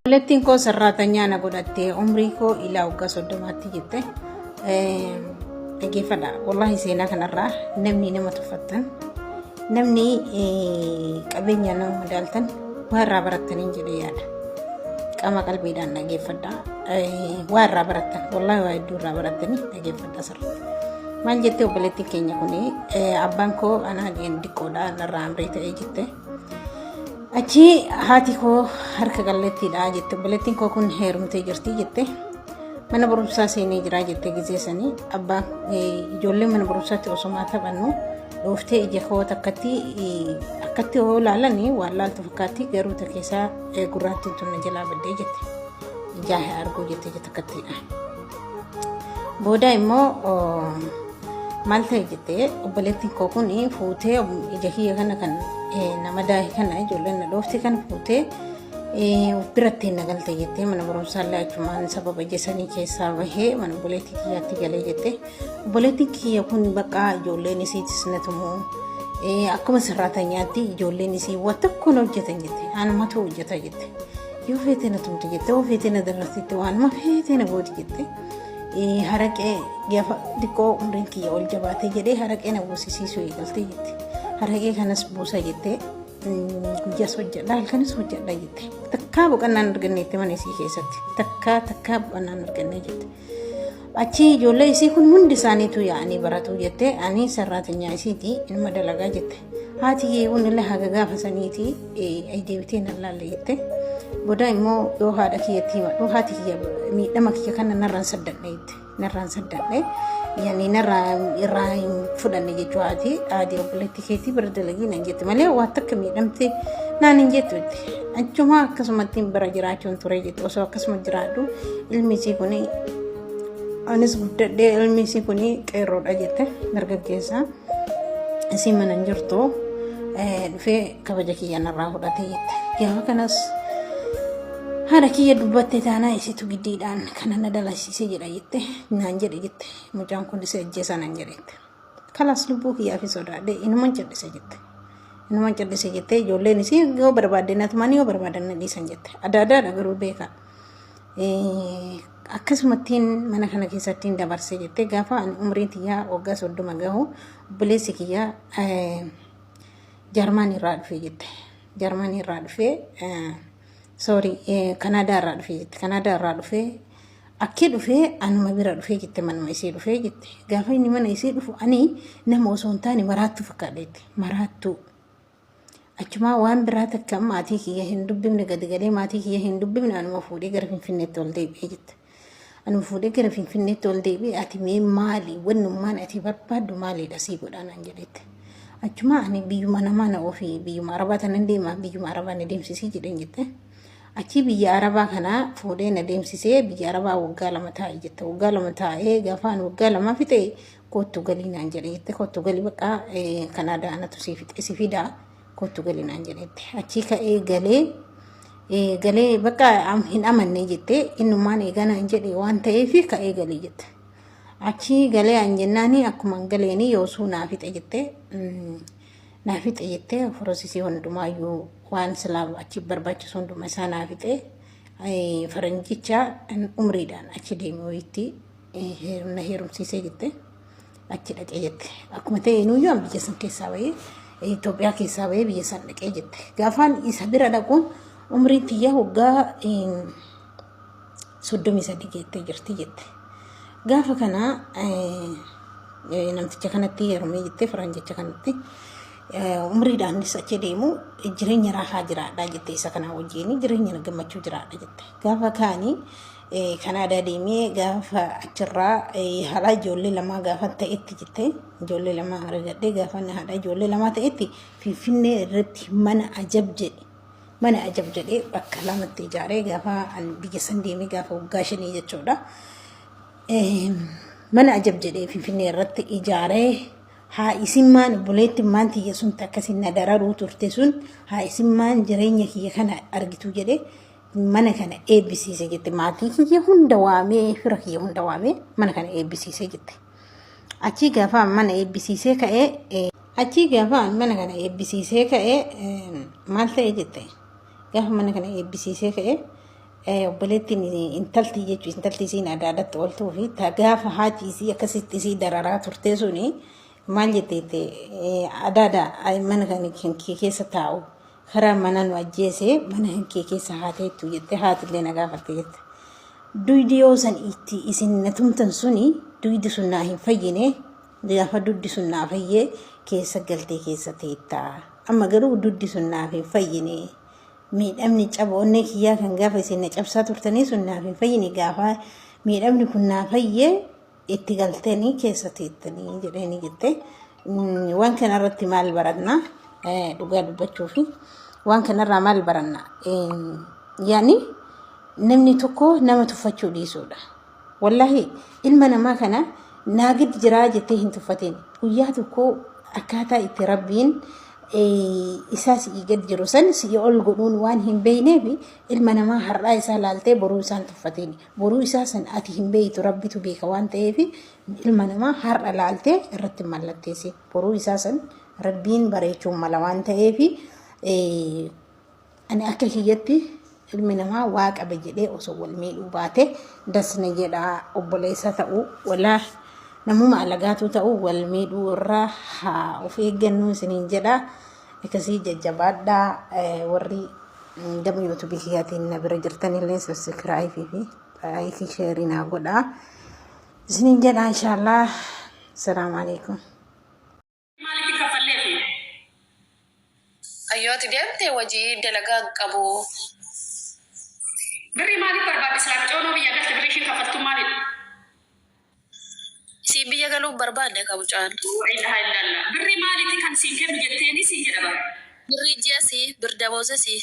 Obboleettiin koo sarraatanyaa na godhatte umrii koo ilaa waggaa 30tti jette. Dhaggeeffadha. Wallaahi seenaa kanarraa namni nama tuffattan namni qabeenya nama madaaltan waa irraa barattaniin jedhee yaada. Qaama qalbiidhaan dhaggeeffadha. Waa irraa barattan wallaahi waa hedduu irraa barattanii dhaggeeffadha sirriitti. Maal jette obboleettiin keenya kuni abbaan koo anaa diqqoodha narraa amrii ta'ee jette. Achi haati koo harka qalleettiidha jette. Obboleettiin koo kun heerumtee jirti jette. Mana barumsaa seenee jira jette gizee sanii. Abbaan ijoollee mana barumsaatti osomaa taphannu dhooftee ija koo takkatti akkatti yoo ilaalan waan laaltu fakkaatti garuu ta keessaa gurraattiin tun na jalaa baddee jette. Ijaa hin arguu jette ija takkattiidha. Booda immoo maal ta'e jettee obboleettiin koo kun fuutee ija kiyya kana kan nama daahe kana ijoolleen na dhoofte kana fuutee of biratti na galte jettee mana barumsaallee achumaan sababa ija sanii keessaa bahee mana obboleettii kiyyaatti galee jette. Obboleettiin kiyya kun bakka ijoolleen isiitis na tumu akkuma sirraatanyaatti ijoolleen isii waan tokko na hojjetan jette anumatu hojjeta jette. Yoo feete na tumti jette yoo feete na dabarsitte waanuma feete na gooti jette. Haraqee gaafa xiqqoo umriin kiyya ol jabaatee jedhee haraqee na buusisiisuu eegaltee jette. Haraqee kanas buusa jette guyyaas hojjedha halkanis hojjedha jette. Takkaa boqonnaan arganneetti mana isii keessatti takkaa takkaa boqonnaan argannee jette. Achi ijoollee isii kun hundi isaaniitu yaa'anii baratu jette ani sarraatinyaa isiiti ilma dalagaa jette. Haati kee kun illee haga gaafa saniiti deebitee nan laalle jette. Booda immoo yoo haadha kiyyatti himadhu haati kiyya miidhama kiyya kana narraan saddadhe jette. Narraan saddadhe yani narraa irraa hin fudhanne jechuu haati haati obboleettii keetii bira dalagii nan jette malee waan takka miidhamte naan hin jettu jette. Achuma akkasumatti bira jiraachuun ture jette osoo akkasuma jiraadhu ilmi isii kun anis guddadhee ilmi isii kun qeerroodha jette dargaggeessa isii mana hin jirtu dhufee kabaja kiyya narraa fudhate jette. Gaafa kanas haadha kiyya dubbatte taanaa isitu giddiidhaan kana na dalasiise jedha jette naan jedhe jette mucaan kun si ajjeesa naan jedhe jette. Kalaas lubbuu kiyyaaf sodaadhe inuman cal'ise jette. Inuman cal'ise jette ijoolleen isii yoo barbaadde na tuman yoo barbaadan na dhiisan jette. Adaadaadha garuu beekaa. Akkasumattiin mana kana keessattiin dabarse jette gaafa ani umriin tiyyaa waggaa 30 gahu obboleessi kiyyaa Jarman irraa dhufe jette. Jarman irraa dhufe sorry Kanaadaa irraa dhufe jette. Kanaadaa irraa dhufe akki dhufee anuma bira dhufee jette manuma isii dhufee jette. Gaafa inni mana isii dhufu ani nama osoo hin taane maraattuu fakkaadha jette. Maraattuu. Achumaa waan biraa takka maatii kiyya hin dubbifne gadi galee maatii kiyya hin dubbifne anuma fuudhee gara Finfinneetti ol deebi'ee jette. Anuma fuudhee gara Finfinneetti ol deebi'ee ati mee maali wannummaan ati barbaaddu maaliidha sii godhaa naan jedhette. Achumaa ani biyyuma namaa na ofii biyyuma arabaa tanan deema biyyuma arabaa na deemsisii jedheen jette. Achii biyya arabaa kana fuudhee na deemsisee biyya arabaa waggaa 2 taa'e jette. Waggaa 2 taa'ee gaafa ani waggaa 2 fixe koottu galii naan jedhe jette koottu galii bakka Kanaadaa anatu sii fixe si fidaa koottu galii naan jedhe jette. Achii ka'ee galee galee bakka hin amanne jette innumaan eegaa naan jedhe waan ta'eef ka'ee galee jette. Achii galee an jennaani akkuma galeeni yoosuu naa fixe jette. Naa fixe jette forosisii hundumaayyuu waan silaa achi barbaachisu hunduma isaa naa fixe. Faranjicha umriidhaan achi deeme wayiitti na heerumsiisee jette achi dhaqee jette. Akkuma ta'e nuyyuu an biyya san keessaa bahee Itoophiyaa keessaa bahee biyya san dhaqee jette. Gaafaan isa bira dhaqu umriin tiyya waggaa 33 geettee jirti jette. Gaafa kana namticha kanatti heerumee jette faranjicha kanatti umriidhaanis achi deemu jireenya raahaa jiraadhaa jette isa kanaa wajjin jireenya gammachuu jiraadha jette. Gaafa kaanii Kanaadaa deemee gaafa achirraa haadha ijoollee lamaa gaafa ta'etti jette ijoollee lama argadhee gaafa haadha ijoollee lamaa ta'etti Finfinnee irratti mana ajab jedhe mana ajab jedhee bakka lamatti ijaaree gaafa biyya san deemee gaafa waggaa 5 jechuudha. Mana ajab jedhee Finfinnee irratti ijaaree haa isin maan obboleetti maan tiyya sun takkasin na dararuu turte sun haa isin maan jireenya kiyya kana argitu jedhee mana kana eebbisiise jette maatii kiyya hunda waamee fira kiyya hunda waamee mana kana eebbisiise jette. Achii gaafa mana eebbisiisee ka'ee achii gaafa mana kana eebbisiisee ka'ee maal ta'e jette gaafa mana kana eebbisiisee ka'ee Obboleettiin intalti jechuun intalti isiin adaadatti ooltuu fi gaafa haati isii akkasitti isii dararaa turte suni maal jetteette? Adaada mana kan kee keessa taa'u karaa mana nu ajjeese, mana kan kee keessa haa teettu jette, haatillee na gaafatte jette. Duydi yoo san itti isin na tumtan suni duydi sun naa hin fayyine, gaafa duddi sun naa fayyee keessa galtee keessa teettaa. Amma garuu duddi sun naaf hin fayyine. Miidhamni caba onnee kiyyaa kan gaafa isin na cabsaa turtanii sun naaf hin fayyine, gaafa miidhamni kun naa fayyee itti galtanii keessa teettanii jedheeni jette. Waan kanarratti maal baranna? Dhugaa dubbachuu fi waan kanarraa maal baranna? Yaani namni tokko nama tuffachuu dhiisuudha. Wallaahi ilma namaa kana naa gad jiraa jettee hin tuffatin. Guyyaa tokko akkaataa itti Rabbiin isaa si'ii gad jiru san si'ii ol godhuun waan hin beekneef, ilma namaa har'aa isaa laaltee boruu isaan tuffatin. Boruu isaa san ati hin beektu, Rabbitu beeka waan ta'eef, ilma namaa har'a laaltee irratti hin mallatteessin. Boruu isaa san Rabbiin bareechuun mala waan ta'eef, ani akka kiyyatti ilmi namaa waa qaba jedhee osoo wal miidhuu baate dasna jedha. Obboleessa ta'uu walaa namuma alagaatuu ta'uu wal miidhuu irraa haa of eeggannuu isiniin jedha. Akkasii jajjabaadhaa. Warri gama YouTube kiyyaatiin na bira jirtanillee subscribe fi like, share naa godhaa isiniin jedha, inshaallah. Salaamu alaikum. Maalitti kaffalleefi? Yoo ati deemte hojii dalagaa hin qabu. Birrii maaliif barbaadde silaa? Micoonoo biyya galte, birrii ishiin kaffaltu maalidha? Isiin biyya galuun barbaanne ka mucaan. Laa ilaaha illallah. Birrii maaliiti kan siin kennu jetteeni siin jedha bara. Birrii ji'a sii, bir damooza sii.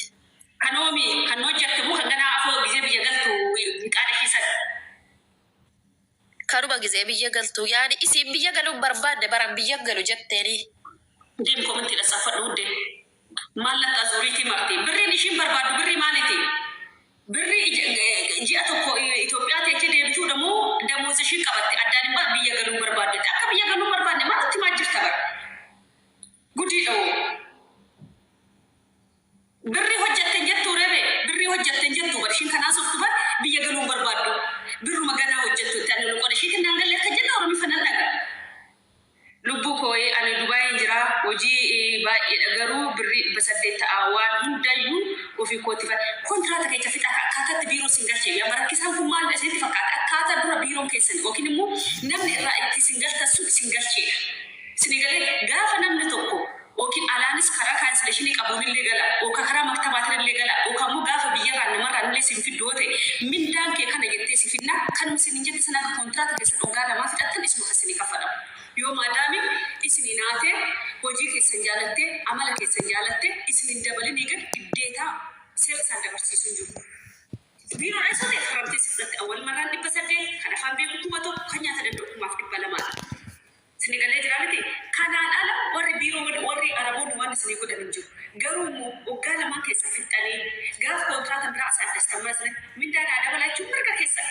Kan oomi kan hojjattu moo kan ganaa afoo gizee biyya galtu miqaan ishii san? Kanuma gizee biyya galtu. Yaani isiin biyya galuun barbaanne baran biyya galu jetteeni. Deem, komantiidha saffadhu hundee. Maallaqa azuuriitii marti. Birriin ishiin barbaaddu birrii maaliiti? Birrii ji'a tokko Itoophiyaa teechee deebituudha moo damooza ishiin qabatte addaan hin baa biyya galuu barbaaddetti? Akka biyya galuu barbaadne maaltu himaa jirta bara? Gudiidha hoo. Birrii hojjatte hin jettuu rebe? Birrii hojjatte hin jettuu bar? Ishiin kanaa softu bar, biyya galuu hin barbaaddu. Birruma ganaa hojjattu itti ani loqoda ishiitiin naan galle akka jenna Oromifa nan dhaga. Lubbuu koo ani Dubaayin jira, hojii baay'eedha, garuu birrii 800 ta'a, waan hundayyuu ofii kootti kontiraata kecha fixaa akkaataatti biiroo sin galche. Yaa rakkisaan kun maalidha isinitti fakkaata? Akkaataa dura biiroon keessan yookiin immoo namni irraa itti isin galtan sun isin galcheedha. Isinii galee? Gaafa namni tokko yookiin alaanis karaa cancellation qabuunillee gala, yookaan karaa maktabaatinillee gala, yookaan immoo gaafa biyyarraan namarraan illee sin fiddu yoo ta'e, mindaan kee kana jettee si finnaa, kanuma isin hin jette sana akka kontiraata keessan waggaa 2 fixattan isuma kan isinii kaffalamu. Yoo maadaami isinii naatee, hojii keessan jaalattee, amala keessan jaalattee, isin hin dabalinii gad giddeetaa seera isaan dabarsiisu hin jiru. Biiroon eessa ta'e faramtee si fudhatte, awwal marraan 800, kan afaan beeku 1000, kan nyaata danda'u 2200dha. Isinii galee jira miti? Kanaan ala warri biiroo, warri Araboonni waan isinii godhan hin jiru. Garuu immoo waggaa lamaan keessa fixxanii gaafa kontiraata biraa as addastan maal mindaa naa dabalaa jechuun mirga keessan.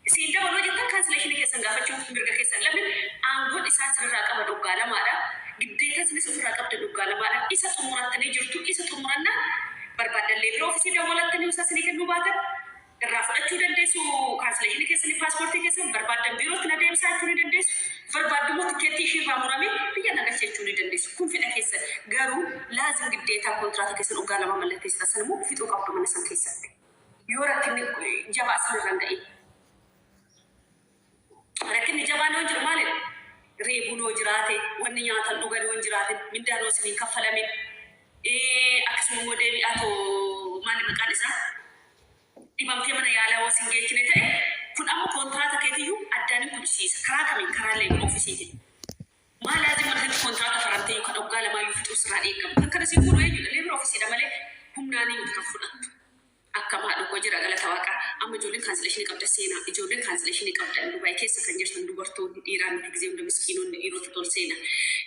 Isin dabaloo jettan cancellation keessan gaafachuun mirga keessan. Lamin aangoon isaan sirraa qaban waggaa lamaadha. Giddeeta isinis ofirraa qabdan waggaa lamaadha. Isa xumurattanii jirtu. Isa xumurannaa barbaaddan labour office dawwalattanii isaa isinii kennuu baatan irraa fudhachuu dandeessu. Cancellation keessanii paaspoortii keessan barbaaddan biirootti na deebisaa jechuu ni dandeessu. Barbaaddu immoo tikkeettii ishii irraa murame biyya na galche jechuu ni dandeessu. Kun fedha keessan. Garuu laazim giddeetaa kontiraata keessan waggaa 2 mallatteessitan sana immoo fixuu qabdu mana san keessatti. Yoo rakkinni jabaa isinirra hin ga'in. Rakkinni jabaan yoo jiru maalidha? Reebuun yoo jiraate, wanni nyaatan dhugan yoo hin jiraatin, mindaan yoo isiniin kaffalamin, akkasuma immoo deebi'aa too maali maqaan isaa? Dhibamtee mana yaalaa yoo isin geechine ta'e, kun amma kontiraata keetiyyuu addaan hin kuchisiisa. Karaa kamiin? Karaa labour officeiitiin. Maa laazim mana sanatti kontiraata faramteeyyuu kan waggaa lamaayyuu fixuu sirraa eegamu. Kan kana siin fuudhu eenyudha? Labour officeiidha malee humnaanii miti kan fudhattu. Akka haadha koo jira, galata Waaqaa. Amma ijoolleen cancellation qabda seenaa. Ijoolleen cancellation qabdan Dubaay keessa kan jirtan, dubartoonni, dhiiraa miti, gizee hunda miskiinonni dhiirota tol seena.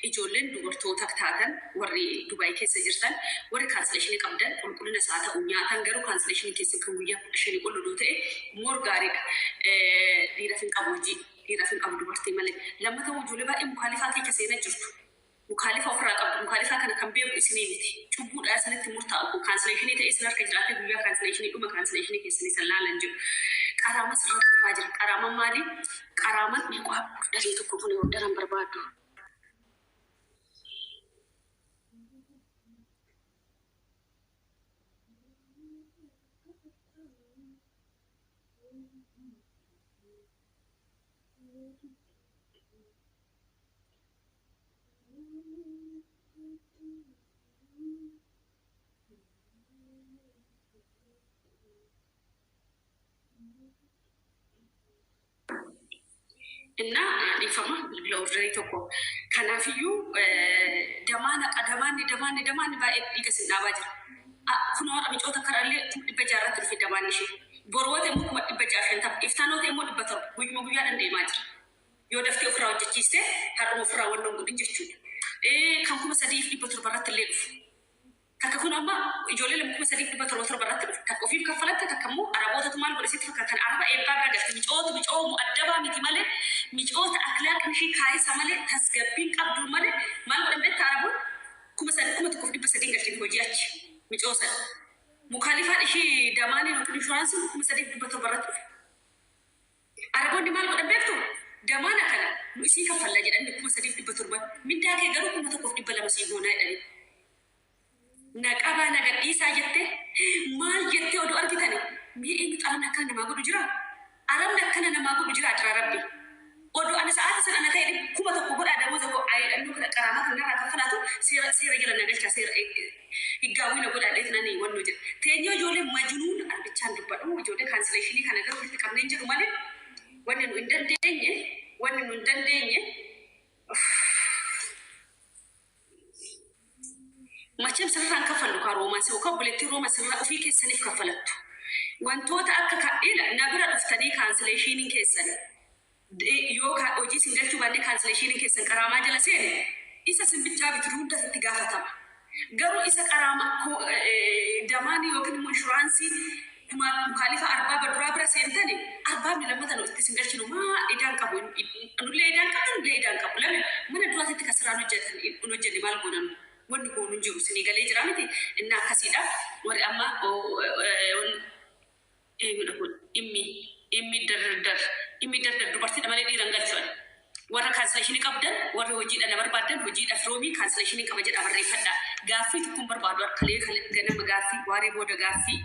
Ijoolleen dubartoota taatan, warri Dubaay keessa jirtan, warri cancellation qabdan, qulqullina isaa ta'u nyaatan, garuu cancellation keessan kan guyyaa 15 ol odoo ta'e more gaariidha. Dhiiraaf hin qabu hojii. Dhiiraaf hin qabu dubartii malee. Lammata ijoollee baay'ee mukaalifaa keessa seenaa jirtu. Mukaalifa ofirraa qabdu. Mukaalifa Mukaalifaa kana kan beeku isinii miti. Cubbuudhaa isinitti murtaa'u kun cancellation ta'ee isin harka jiraatee guyyaa cancellation dhuma cancellation keessanii san laalan jiru. Qaraama sirratti dhufaa jira. Qaraaman maali? Qaraaman meeqaa dhalee tokko kun daran barbaadu. Innaa dhiifama bilbila orderii tokko. Kanaafiyyuu damaana damaanni damaanni damaanni baay'ee dhiiga sin dhaabaa jira. Kunoo har'a micoota karaallee 600 irratti dhufe damaanni ishee. Boroo ta'e immoo 650,000. Iftaanoo ta'e immoo 700. Guyyuma guyyaadhaan deemaa jira. Yoo daftee ofirraa hojjechiiste har'uma ofirraa wannan godhin jechuudha. Kan 3,700 irratti illee dhufu. Takka kun amma ijoollee lama 3,707 irratti dhufe. Takka ofiif kaffalatte, takka immoo Arabootatu maal godhe sitti fakkaata. Kan Araba eebbaa bira galte micoota micoo mu'addabaa miti malee, micoota akhlaaqni ishii kaayisa malee, tasgabbiin qabdu malee, maal godhan beektaa? Araboon 1,300 galchiti hojii achi micoo sana. Mukaalifaan ishii damaaniin yookiin inshuraansiin 3,700 irratti dhufe. Araboonni maal godhan beektu? Damaana kana nu isii kaffalla jedhanii 3,700. Mindaa kee garuu 1,200 sii goonaa jedhanii. Na qabaa na gadhiisaa jettee maal jettee oduu argitani? Mee eenyutu Arabni akkana namaa godhu jira? Arabni akkana namaa godhu jira adiraa Rabbi. Oduu ana sa'aati sana ana ta'e 1,000 godhaa damooza koo ayidhannoo kana qaraamaa kana narraa kaffalaatu seera seera jala na galchaa, seera higgaawwii na godhaa dheet nani wannoo jedha. Teenyee ijoollee majnuun arbichaan dubbadhu. Ijoollee cancellation kana garuu walitti qabneen jedhu malee wanni nu hin dandeenye, wanni nu hin dandeenye. Machem sirraan kaffallu kaa roomaa si yookaan obboleettiin rooma sirraa ofii keessaniif kaffalattu. Wantoota akka ka ila na bira dhuftanii cancellationiin keessan yoo hojii isin galchuu baannee cancellationiin keessan qaraamaa jala seene, isa sin bichaa miti, hunda itti gaafatama. Garuu isa qaraama damaanii yookiin immoo inshuraansii mukaalifa arbaa baduraa bira seentani arbaabni lammata nu itti isin galchinu maa idaan qabu, nullee idaan qabdu, nullee idaan qabu. Lame mana duraatitti kan sirraan hojjetan hin hojjenne maal goonan? Wanni goonu hin jiru. Isinii galee jira miti? Inni akkasiidha. Warri amma eenyudha kun? Immi immi dardar immi dardar dubartiidha malee dhiira hin galchu ani. Warra cancellation qabdan, warri hojiidha na barbaaddan, hojiidha firoomii cancellation qaba jedha barreeffadha. Gaaffii tokko hin barbaadu. Harkalee ganama gaaffii, waaree booda gaaffii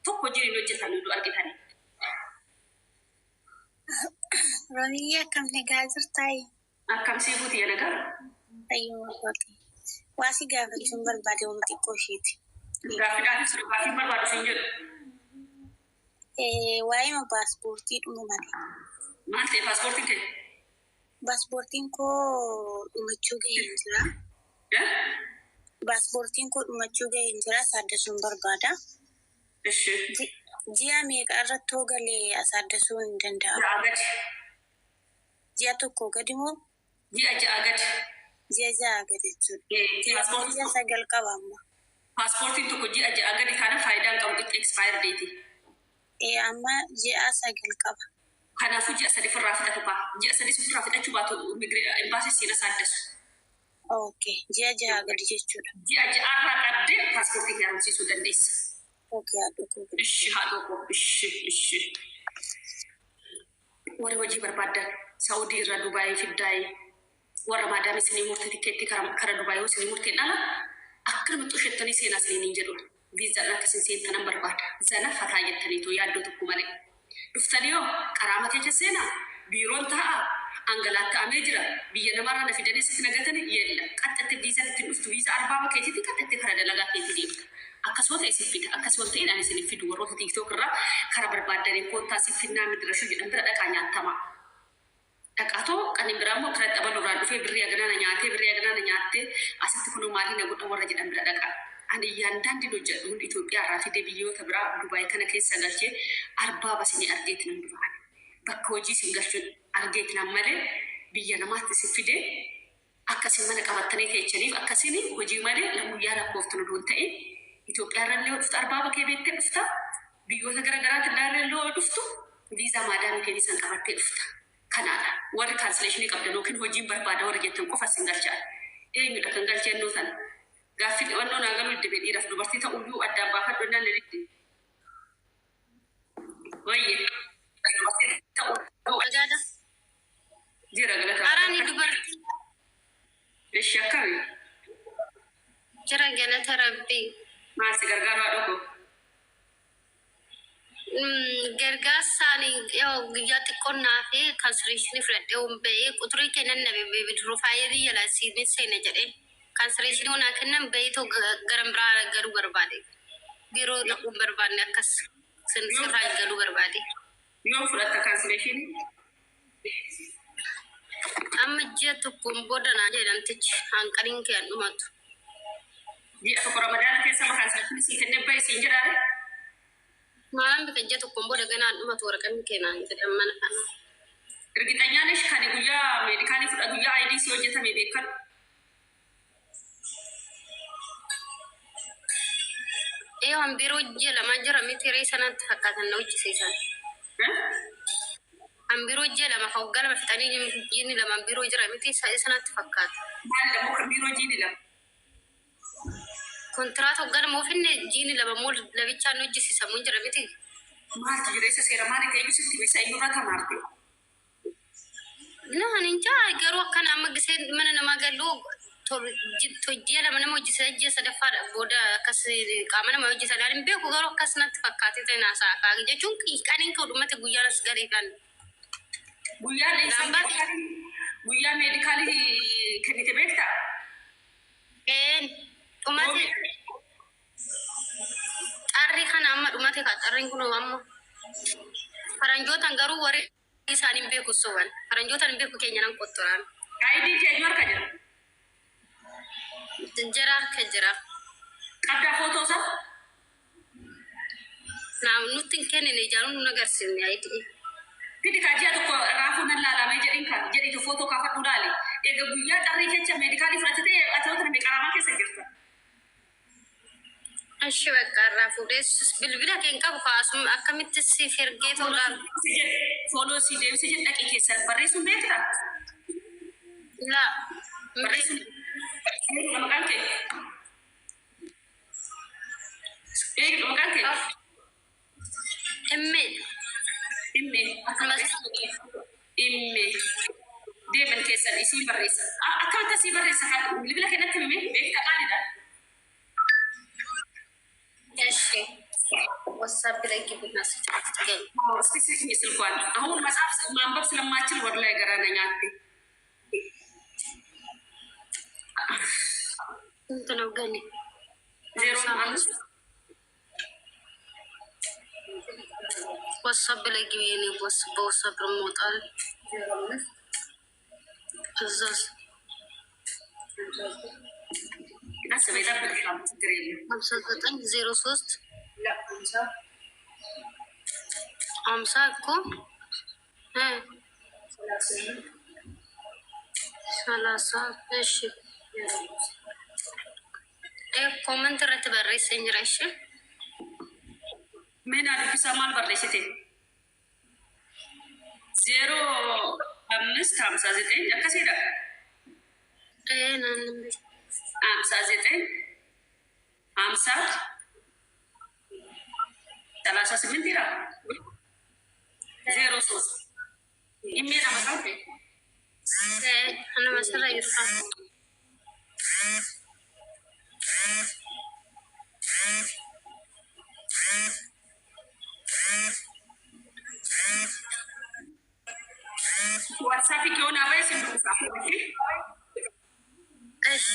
tokko hojiin hin hojjetan oduu argitani. Roomiyyi, akkam nagaa jirtaayi? Akkam sii fuuti ya nagaa? Fayyuma kooti. Waa si gaafachuun barbaade, waan xiqqoo isheeti. Gaaffiidhaafis gaaffiin barbaadu siin jedhu. Waa'ee paaspoortii dhuma malee. Maal ta'e paaspoortiin kee? Paaspoortiin koo dhumachuu gahee hin jira. Paaspoortiin koo dhumachuu gahee hin jira. Saaddasuun barbaada. Ishi. Ji'a meeqa irratti hoo galee asaaddasuu hin danda'amu? Ja'a gadi. Ji'a tokko gadi moo? Ji'a 6 gadi. Ji'a 6 gadi jechuudha. Paaspoortiin Ji'a 9 qaba amma. Paaspoortiin tokko ji'a 6 gadi taana faayidaan qabu, itti expire date. Amma ji'a 9 qaba. Kanaafuu ji'a 3 ofirraa fixatu kaa. Ji'a 3 ofirraa fixachuu baatu imbaasii siin asaaddasu. Okay. Ji'a 6 gadi jechuudha. Ji'a ja'arraa qabdee paaspoortii kee haaromsiisuu dandeessa. Okay, haadha koo. Ishi haadhoo koo, ishi ishi. Warri hojii barbaaddan Saa'udii irraa Dubaayii fiddaayii warra maadaam isinii murte tikkeettii kara Dubaayii yoo isinii murteen ala akkanumatti ushettanii seenaa isiniin hin jedhu. Viizaadhaan akka isin seentanan barbaada. Zana fataa jettaniitu yaaddoo tokko malee. Dhuftanii hoo qaraama keessa seenaa, biiroon taa'a, angalaatta'amee jira, biyya namarraa na fidanii sitti nagatanii yella qaxxatte viizaan ittiin dhuftu viizaa arbaaba keetiitiin qaxxatte kara dalagaa keetii deemta. Akkas yoo ta'e isin fida. Akkas yoo ta'in ani isin fidu. Warroota TikTok irraa kara barbaaddanii koottaa isin finnaa midirashuu jedhan bira dhaqaa nyaattamaa. Dhaqaatoo kanneen biraa immoo kara xabalurraa dhufee birrii aganaana nyaatee, birrii aganaana nyaattee asitti kunoo maalii na godha warra jedhan bira dhaqaa. Ani yaandaandiin hojjedhu hundi Itoophiyaa irraa fidee biyyoota biraa Dubaay kana keessa galchee arbaaba isinii argeeti nan dura ani. Bakka hojii isin galchuun argeeti nan malee biyya namaatti isin fidee akkasin mana qabattanii teechaniif akkasin hojii malee guyyaa lakkooftu nu duun ta'in. Itoophiyaa irra illee dhuftu arbaaba kee beektee dhufta. Biyyoota gara garaatti illee yoo dhuftu viizaa maadaamii keetii san qabattee dhufta. Kanaadha. Warri cancellation qabdan yookiin hojiin barbaada warri jettan qofa isin galchaa. Eenyudha kan galchee annoo sana? Gaaffii dhiyannoo naa galuu didde dhiiraaf dubartii ta'uyyuu addaan baafadhu innaan na didde. Wayye. Dubartii ta'uyyuu Nagaadha. jira galata. Araani dubartii Ishi akkami? jira galata rabbii. Maal si gargaaru haadha koo? Gargaarsaan yoo guyyaa xiqqoon naa fi cancellation fudhadhee waan ba'ee quturii kennan nabe profileii jala siin seena jedhee cancellation naa kennan ba'ee gara biraa galuu barbaade. Biiroo dhaquu barbaanne akkas sirraa galuu barbaade. Yoom fudhatta cancellationii? Amma ji'a tokkoon booda naa jedhamtichi hanqaniin kee an dhumatu. Ji'a tokko Ramadaana keessa ma cancellationii sii kennee bahe siin jedhaare? Maalaan bika ji'a tokkoon booda ganaan dhumatu waraqaan kee naan jedhan mana kana. Irgixanyaanesh kan guyyaa medicalii fudha guyyaa ID si hojjetame beekadhu. Ee waan biiroo ji'a lama jira miti ree sanatti fakkaatan na hojjisiisan. An biiroo ji'a lama kan waggaa lama fixanii jiini lama biiroo jira miti sanatti fakkaata. Maalidha moo kan biiroo jiini lama? Kontiraata waggaa lama ofinne jiini lama moo labichaan hojjisiisamu jira miti. Maaltu jira isa seera maali ta'e sitti isa eenyurraa tamaarte? Naan hin jaa garuu akkana amma gisee mana namaa galuu ji'a lama nama hojjisiisa ji'a sadaffaadha booda akkas qaama nama hojjisiisa naan hin beeku garuu akkas natti fakkaatee ta'e naasaa kaa jechuun qaniin ka'u dhumate guyyaan as galee kan. Guyyaan eessa guyyaa medicalii kennite beektaa? Een dhumate xarri kana amma dhumate ka xarriin kun amma faranjootaan garuu warri isaanii hin beeku soban faranjootaan hin beeku keenya nan qottoraan. ID kee eenyu harka jira? Jara harka jira. Qabdaa footoo isaa? Naa nutti hin kennine ijaaruun nu agarsiifne ID. Fidi kaa ji'a tokko raafuu nan laalamee jedhin kan jedhitu footoo kaafadhu laali. Egaa guyyaa xarrii kecha medicalii fudhatte ta'e ati yoo tana qaramaa keessa jirta. Ishi bakka irraa fuudhee bilbila kee hin qabu kaasuma akkamitti siif ergee ta'uudhaan. Follow si deebisee jedhu dhaqee keessa barreessuun beektaa? Laa. Barreessuun eenyudha maqaan kee? Eenyudha maqaan kee? Immee. Immee. Immee. Deeman keessan isii barreessa. Akkamitti asii barreessa kan bilbila kennatti hime beektaa qaaliidha. እሺ WhatsApp ላይ ግቢና ስትገኝ እስኪ ስጭኝ ስልኳን። አሁን መጽሐፍ ማንበብ ስለማችል ወደ ላይ ገራ ነኝ አልኩ። ስንት ነው ገኒ? 05 WhatsApp ላይ ግቢ። እኔ በ WhatsApp ነው የምወጣው። እዛስ ቀስ በይ እጠብቅሻለሁ፣ ችግር የለም። 59 03 50 እኮ 30 እሺ comment irratti barreessee jira እሺ ምን አድርጊሳ maal barreessite? 05 59 akkasiidha. ናን 59 50 38 ይላል። 03 ኢሜል አመጣው። Ana masarra jirta. WhatsApp ከሆነ አባይ ስንዱሳ እሺ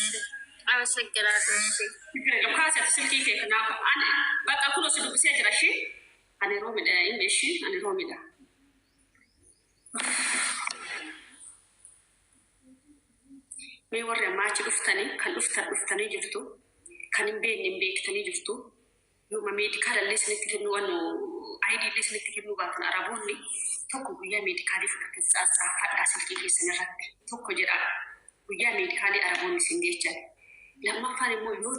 አመሰግናለሁ። እሺ ችግር የለም። ካሰት ስልኪ ከና አን በቃ ኩሎ ስዱብሴ jira እሺ ani roomidha inni እሺ ani roomidha. Mee warri ammaa achi dhuftanii kan dhuftan dhuftanii jirtu kan hin beekne hin beektanii jirtu yooma medical illee isinitti kennuu waan ID illee isinitti kennuu baatan araboonni tokko guyyaa medicalii fudhatan tsaatsaafadhaa silkii keessan irratti tokko jedha guyyaa medicalii araboonni isin geechan. Lammaffaan immoo yoo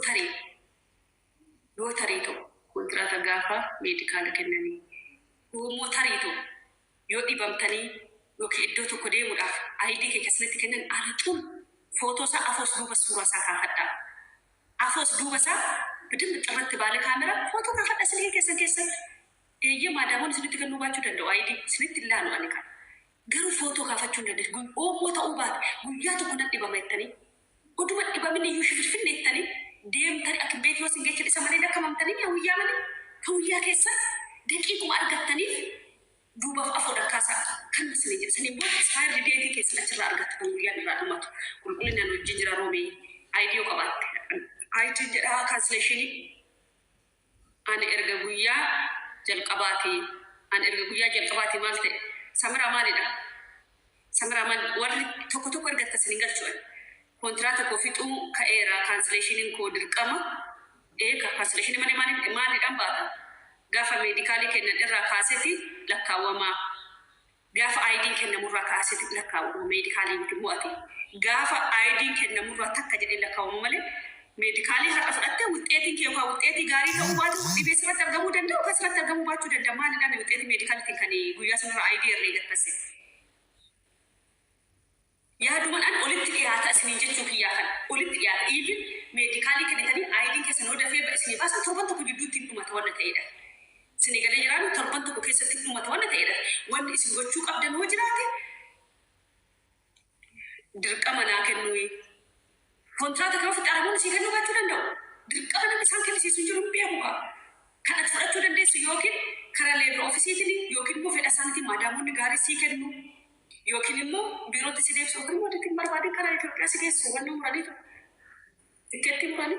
tarii ta'u kontiraata gaafa medicala kennanii yoommoo tarii ta'u yoo dhibamtanii yookiin iddoo tokko deemuudhaaf ID kee keessanitti kennan ala xum footoo isaa afoos duuba suuraa isaa kaafadhaa. Afoos duuba isaa በደንብ ጥርት ባለ ካሜራ ፎቶ kaafadha silkii keessan keessatti. Eeyyee, maadaamoon isinitti kennuu baachuu danda'u. ID isinitti ilaalu ani kan. Garuu footoo kaafachuu hin dandeessu. Oomoo ta'uu baate guyyaa tokko nan dhibama jettanii. Oduma dhibamin iyyuu shifirfinne jettanii deemtanii akka beekii yoo isin geessan isa malee lakkamamtanii yaa guyyaa malee kan guyyaa keessa daqiiquma argattaniif duubaaf afoodhaan kaasaa kan isin jedhu. Saniin booda expired date keessan achirraa argattu kan guyyaan irraa dhumatu. Qulqullinaan wajjin jira roomee ID yoo qabaatte. ID jedhaa cancellation. Ani erga guyyaa jalqabaati. Ani erga guyyaa jalqabaati maal ta'e? Samiraa maalidha? Samiraa maal? Warri tokko tokko ergatta isin hin galchuudha. Kontiraata koo fixuu ka'eera, cancellationiin koo dirqama. Eega cancellation malee maaliidhaan baata? Gaafa medical kennan irraa kaaseti lakkaawwamaa. Gaafa IDn kennamurraa kaaseti lakkaawwama, medical miti mo'ate. Gaafa IDn kennamurraa takka jedhee lakkaawwama malee medical har'a fudhattee wuxxeetiin kee yookaan wuxxeetii gaarii ta'uu baatu dhibee sirratti argamuu danda'u yookaan sirratti argamuu baachuu danda'a. Maaliidhaan wuxxeetii medicalitiin kan guyyaa sanarra ID herreegattase? Yaadumaan an olitti dhiyaata isiniin jechuu kiyyaa kana olitti dhiyaata. Even medical kennitanii IDn keessan yoo dafee isinii baasan torban tokko gidduutti hin dhumata wanna ta'edha. Isinii galee jiraanu torban tokko keessatti hin dhumata wanna ta'edha. Wanni isin gochuu qabdan yoo jiraate dirqama naa kennuu. Kontiraata kan ofitti aramuun isii kennuu baachuu danda'u. Dirqama namni isaan kennisiisu hin jiru, hin beeku kaa. Kan ati fudhachuu dandeessu yookiin karaa labour officeiitiin yookiin immoo fedha isaaniitiin maadaamonni gaarii sii kennu yookiin immoo biirootti si deebisu yookiin immoo ittiin barbaadin karaa Itoophiyaa si geessu wanni muraniitu. Tikkeetti muranii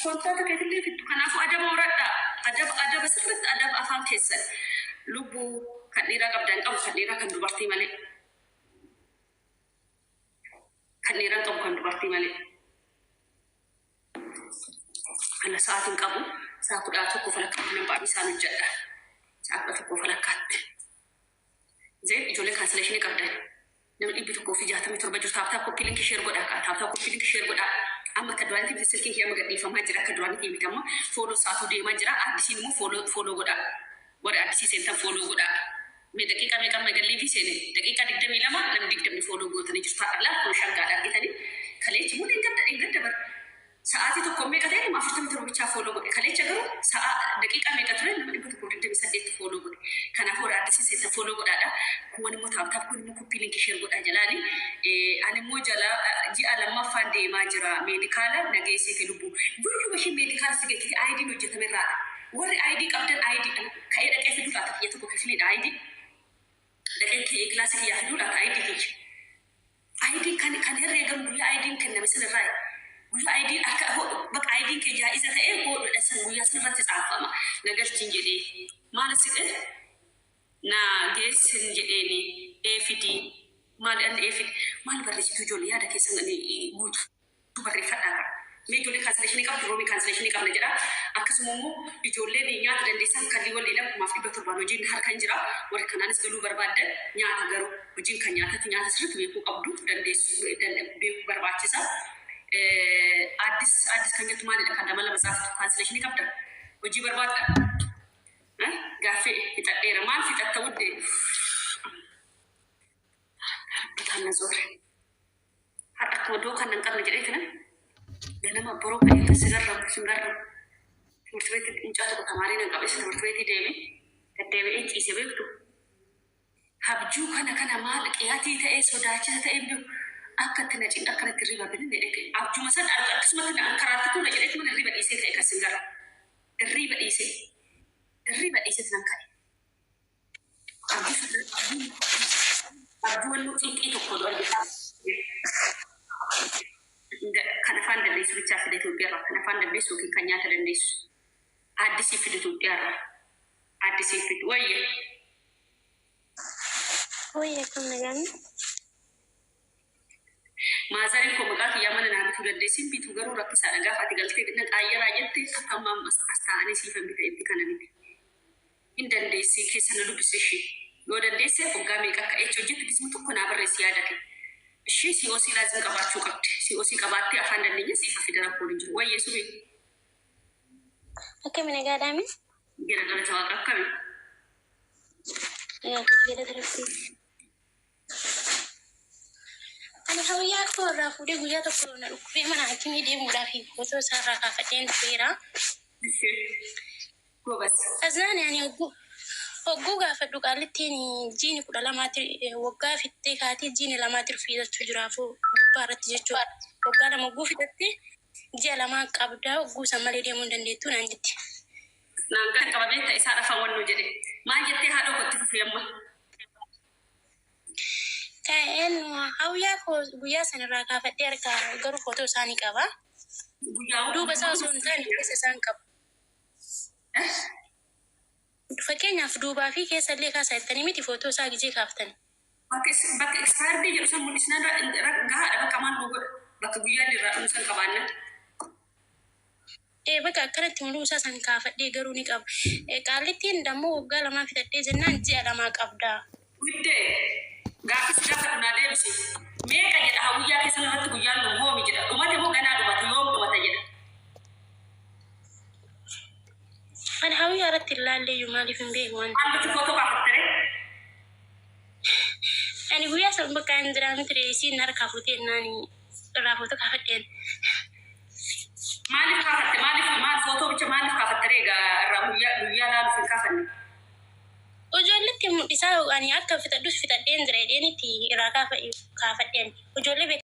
kontiraata keetillee fiddu. Kanaafuu adaba horadhaa. Adaba, adaba sirriitti, adaba afaan keessan. Lubbuu kan dhiiraa qabdan qabu, kan dhiiraa kan dubartii malee. Kan dhiiraa qabu kan dubartii malee. Kana sa'aatiin qabu sa'a 11 falakkaatti nan ba'anii isaan hojjedha. Sa'a 11 falakkaatti. Zeen ijoollee cancellation qabdan. Namni 167 jiru, tap tap, copy link, share godhaa kaa, tap tap, copy link, share godhaa. Amma akka duraanitti miti, silkiin kiyya amma gadhiifamaa jira, akka duraanitti miti, amma follow sa'aatuu deemaa jira. Addisiin immoo follow follow godhaa. Warri addisii seentan follow godhaa. Mee daqiiqaa meeqa amma galliifi seene? Daqiiqaa 22 namni 20 follow gootanii jirtu. Har'a laal kun shaggaadha argitanii. Kaleechi immoo dheengadda dheengadda bara. Sa'aatii tokko meeqa ta'e, nama 47 bichaa follow godhe. Kaleecha garuu sa'a daqiiqaa meeqa ture, nama 128 follow godhe. Kanaafuu warri addisii seentan follow godhaadha. Kuwwan immoo tap tap, kun immoo copy link, share godhaa jalaani. Ani immoo jala ji'a lammaffaan deemaa jira. Medical nageessite lubbuu. Guyyuma isheen medical si geessite IDn hojjetame irraadha. Warri ID qabdan ID ka'ee dhaqee fiduu laata, kiyya tokko kifiliidha ID. Dhaqee ka'ee kilaasii kiyyaa fiduu laata ID kiyya. ID kan herreegamu guyyaa IDn kenname sanirraa, guyyaa IDn akka bakka IDn kee jaa'iza ta'ee hodhuudha san guyyaa sanirratti tsaafama. Nagalchiin jedhee maal sidhe na geessin jedheeni eefidii maal anni eefidi maal barreessitu, ijoollee yaada keessan guutuu barreeffadhaa qaba. Mee ijoollee cancellation qabdu, roomii cancellation qabna jedha. Akkasuma immoo ijoolleen nyaata dandeessan kan waliidha 1700 hojiin harka hin jira. Warri kanaanis galuu barbaaddan nyaata garuu hojiin kan nyaatatti nyaata sirriitti beekuu qabdu, dandeessu beekuu barbaachisa. Addis addis kan jettu maalidha kan lama lama tsaaftu, cancellation qabda? Hojii barbaadda? Gaaffii fixadheera. Maal fixatta wuddee? Bitaan na zoore. Har'a akkuma doo kan hin qabne jedhee kana ganama boroo kan akka sigarramu singarramu. ትምህርት ቤት mucaa tokko tamaarii nan qabeessa ትምህርት ቤት deeme deddeebi'ee ciise beektu. Habjuu kana kana maal qiyaatii ta'ee sodaachisa ta'ee beeku akka itti na cinqa akkanatti hirriba binne dheke. Abjuma san akkasumatti na karaatti kun na jedheetti mana hirriba dhiisee ka'e kan singarra. Hirriba dhiisee. Hirriba dhiisee nan ka'e. Abjuu wannoo cinqii tokko argita. Kan afaan dandeessu bichaa fide Itoophiyaarraa, kan afaan dandeessu yookiin kan nyaata dandeessu. Addisii fide Itoophiyaarraa. Addisii fide wayya. Wayya, akkam nagaan? Maazariin koo maqaa kiyyaa mana naa bituu dandeessin bituu garuu rakkisaadha, gaafa ati galtee na qaayyaraa jette akka ammaa as taa'anii siifan bita itti kana miti. Hin dandeessi, keessa na dubbisi ishee. Yoo dandeesse waggaa meeqa akka eecha hojjette gisuma tokko naa barreessi yaada kee. Ishee COC laazim qabaachuu qabdi. COC qabaattee afaan dandeenya siifa fida, rakkoon hin jiru. Wayyee sumee. Akkami, nagaadhaami? Gara galata waaqa, akkami? Galata rabbii. Ani hawiyyaa koo irraa fuudhee guyyaa tokko na dhukkubee mana hakimii deemuudhaaf footoo isaa irraa kaafadheen tureera. Gobas. Kazaan ani hogguu gaafadhu qaallittiin jiini 12tti waggaa fixxee kaatee jiini lamaatti fiixachuu jiraafuu gubbaa irratti jechuudha. Waggaa 2 hogguu fixatte ji'a lamaa qabdaa hogguu san malee deemuu hin dandeettu naan jetti. Naan kan qaba beekta isaa dhafan wannoo jedhe. Maal jettee haadha kootti fufi amma? Ka'een hawyaa koo guyyaa san irraa kaafadhee harkaa garuu footoo isaanii qaba. Guyyaa Duuba isaa osoo hin taane keessa isaan qaba. Fakkeenyaaf duubaa fi keessa illee kaasaa jettanii miti footoo isaa gizee kaaftani. Bakka expired jedhu san mul'isnaan gahaadha bakka maal nu godha. Bakka guyyaan irraa dhumu san qabaanna. Ee bakka akkanatti muluu isaa san kaafadhee garuu ni qaba. Qaallittiin dammoo waggaa lamaa fixadhee jennaan ji'a lamaa qabda. Wuddee gaaffii si gaafadhu naa deebisi. Meeqa jedha hawwiyyaa keessan irratti guyyaan dhumu hoomi jedha. Dhumate moo ganaa dhumata yoom dhumata jedha. Ani hawwiyyaa irratti hin laalleeyyuu maaliif hin beeku waan. Maal gochuuf footoo kaafattere? Ani guyyaa san bakka hin jiraa miti isiin harkaa fuutee naan irraa footoo kaafadheen. Maaliif kaafatte? Maaliif maal footoo bicha maaliif kaafattere egaa irraa guyyaa guyyaa laaluuf hin kaafanne? Ijoolletti mul'isaa ani akka fixadhus fixadheen jira jedheen itti irraa kaafadheen. Ijoollee beekaa.